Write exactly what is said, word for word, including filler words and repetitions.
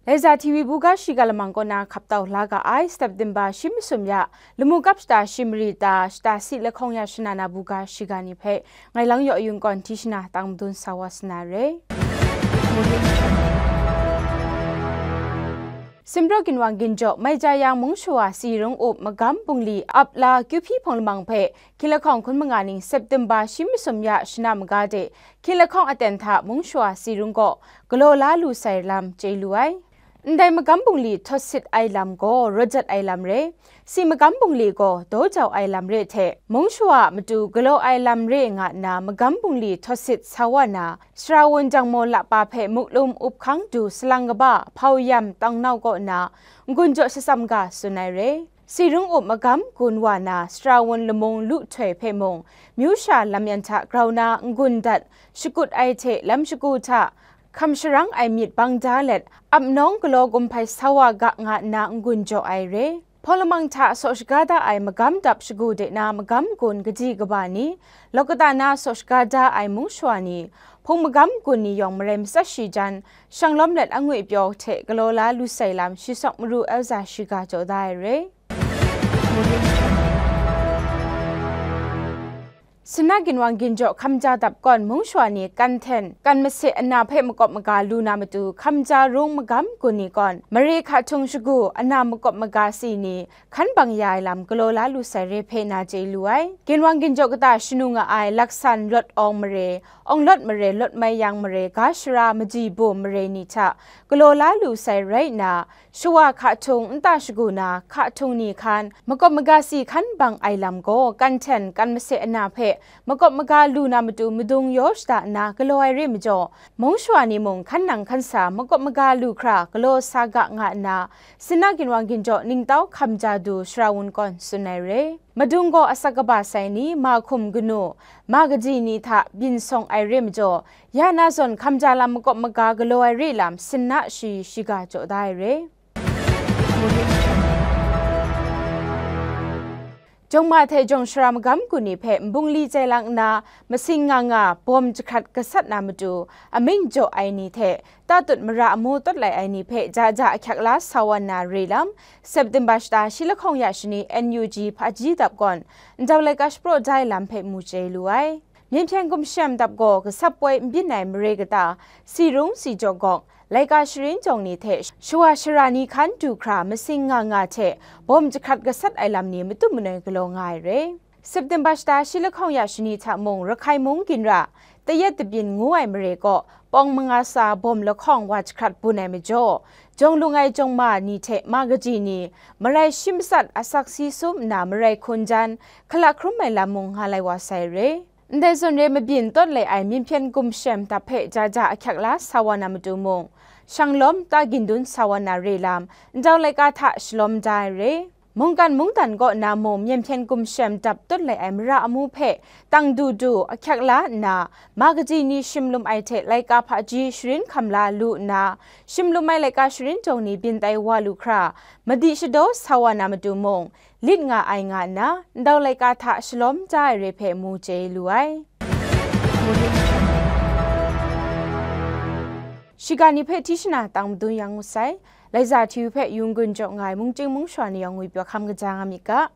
Laiza T V buga shiga lamang kaw na hkap tau la ga ai September shi masum ya, lamu kap shata shi mari ta, shata si lahkawng ya shana na buga shiga ni hpe, ngai Lang Yaw Yung kawn hti shana tang madun sa wa sa na re. Simraw ginwang ginjaw mai ja yang mung shawa si rung up magam bungli ap la kyu hpyi hpawng lamang hpe hkying lahkawng hkun manga ning September shi masum ya shana maga de hkying lahkawng aten hta mung shawa si rung gaw galaw la lu sai lam chye lu ai. Ndai magam bungli htawt sit ai lam gaw rawt jat ai lam re, si magam bungli gaw daw jau ai lam re hte, mung shawa a matu galaw ai lam re nga nna magam bungli htawt sit sa wa na, Sara wun jangmaw lapa hpe muklum up hkang du salang kaba hpau yam tang nau kaw nna n-gun jaw shatsam ga tsun ai re. Si rung up magam gun wa na, sara wun lamung lu htoi hpe mung, myu sha lam yan hta grau na n-gun dat shakut ai hte lam shagu hta hkam sharang ai myit bang da let, ap nawng galaw gumhpai sa wa ga nga nna n-gun jaw ai re. Hpawng lamang hta saw shaga da ai magam dap shagu de na magam gun kaji kaba ni, lawk kata na saw shaga da ai mung shawa ni, hpung magam gun ni yawng marai matsat shi jan, shang lawm let angwi pyaw hte galaw la lu sai lam shi sawk maru Elza shiga jaw da ai re. Sinna ginwang ginjaw hkamja dap kawn mung shawa ni kan hten, kan mase ana hpe makawp maga lu na matu hkamja rung magam gun ni kawn, mare hka htung shagu ana makawp maga si ni hkan bang ya ai lam galaw la lu sai re hpe na chye lu ai. Ginwang ginjaw kata shanu nga ai laksan rawt awng mare, awng lawt mare, lawt mai yang mare, ga shara maji bum mare ni hta galaw la lu sai rai nna, shawa hka htung nta shagu na hka htung ni hkan, makawp maga si hkan bang ai lam gaw kan hten kan mase ana hpe makawp maga lu na matu madung yaw shada nna galaw ai re majaw, mung shawa ni mung hkan nang hkan sa makawp maga lu hkra galaw sa ga nga nna, sinna ginwang ginjaw ningtau hkamja du sara wun kawn tsun ai re. Madung gaw asak kaba sai ni, ma hkum kanu, ma kaji ni hta byin sawng ai re majaw, ya na zawn hkamja lam makawp maga galaw ai re lam sinna shi shiga jaw da ai re. Jawng ma hte jawng shara magam gun ni hpe nbungli chye lang nna, masing nga nga bawm jahkrat gasat na matu, amying jaw ai ni hte tatut mara amu tawt lai ai ni hpe ja ja ahkyak la sa wa na re lam, September shata shi lahkawng ya shani N U G hpaji dap kawn, ndau laika shapraw da ai lam hpe mu chye lu ai. Myen hpyen gumshem dap gaw gasap poi n byin ai mare kata, si rung si jaw gawk, laika sharin jawng ni hte shawa shara ni hkan du hkra masing nga nga hte bawm jahkrat gasat ai lam ni matut manoi galaw nga ai re. September shata shi lahkawng ya shani hta mung Rakhai mung ginra, Tayet Tabyin ngu ai mare kaw pawng manga tsa bawm lahkawng wa jahkrat bun ai majaw, jawng lung ai jawng ma ni hte ma kaji ni, marai shi matsat asak si sum nna marai hkun jan, hkala hkrum ai lam mung nga lai wa sai re. Ndai zawn re mabyin tawt lai ai myen hpyen gumshem dap hpe ja ja ahkyak la sa wa na matu mung, shang lawm ta gindun sa wa na re lam, ndau laika hta shalawm da ai re. Mungkan mungdan kaw na mung myen hpyen gumshem dap tut lai ai mara amu hpe tang du du ahkyak la nna, ma kaji ni shim lum ai hte laika hpaji sharin hkam la lu nna, shim lum ai laika sharin jawng ni byin tai wa lu hkra, madi shadaw sa wa na matu mung, lit nga ai nga nna, ndau laika hta shalawm da ai re hpe mu chye lu ai. Shiga ni hpe hti shana tang madun yang ngut sai. Laiza T V hpe yung gun jaw nga ai mungchying mungshawa ni yawng ngwipyaw hkam kaja nga myit ga.